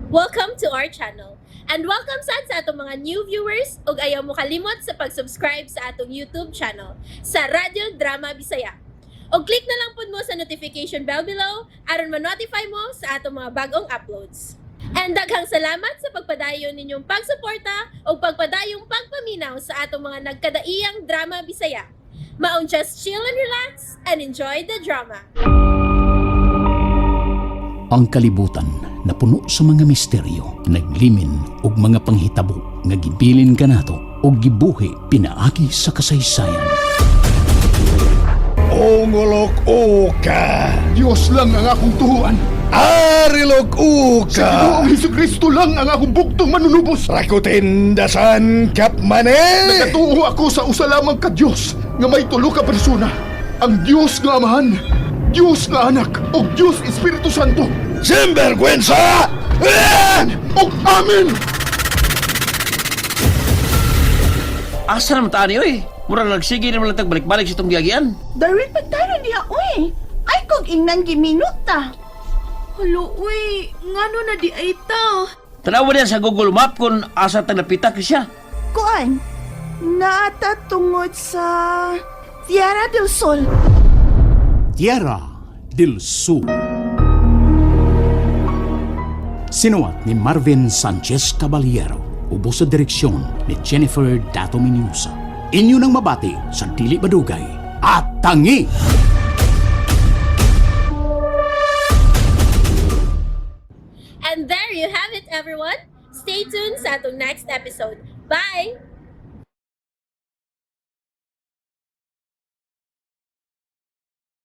Welcome to our channel. And welcome sad sa atong mga new viewers ug ayaw mo kalimot sa pag-subscribe sa atong YouTube channel sa Radyo Drama Bisaya. Og click na lang pud mo sa notification bell below aron ma-notify mo sa atong mga bagong uploads. And daghang salamat sa pagpadayon ninyong pagsuporta ug pagpadayong pagpaminaw sa atong mga nagkadaiyang drama Bisaya. Maong just chill and relax and enjoy the drama. Ang kalibutan na puno sa mga misteryo, naglimin og mga panghitabo nga gibilin kanato og gibuhi pinaagi sa kasaysayan. Ungolok uka. Diyos lang ang akong tuhuan. Arilok Sa uka. Ginoong Hesus lang ang akong bugtong manunubos. Rakutin dasan kapmane. Nagatuo ako sa usa lamang ka Dios nga may tulo ka persona. Ang Dios nga Amahan, Dios nga Anak, ug Dios Espiritu Santo. Sinvergüenza! Ah! Ug amen. Asa naman taan oy? Murag nagsige naman lang tag balik-balik sa itong giagian. Darwin pagtaro diha oy. Ay kog ingnan giminot ta. Halo, uy, ngano na di ay ta? Tanawa niya sa Google Map kung asa tag napita siya. Kuan, naata tungod sa Tierra del Sol. Tierra del Sur. Sinuwat ni Marvin Sanchez Caballero, ubos sa direksyon ni Jennifer Dato Minusa. Inyo nang mabati sa Dili Badugay at Tangi! And there you have it, everyone. Stay tuned sa atong next episode. Bye!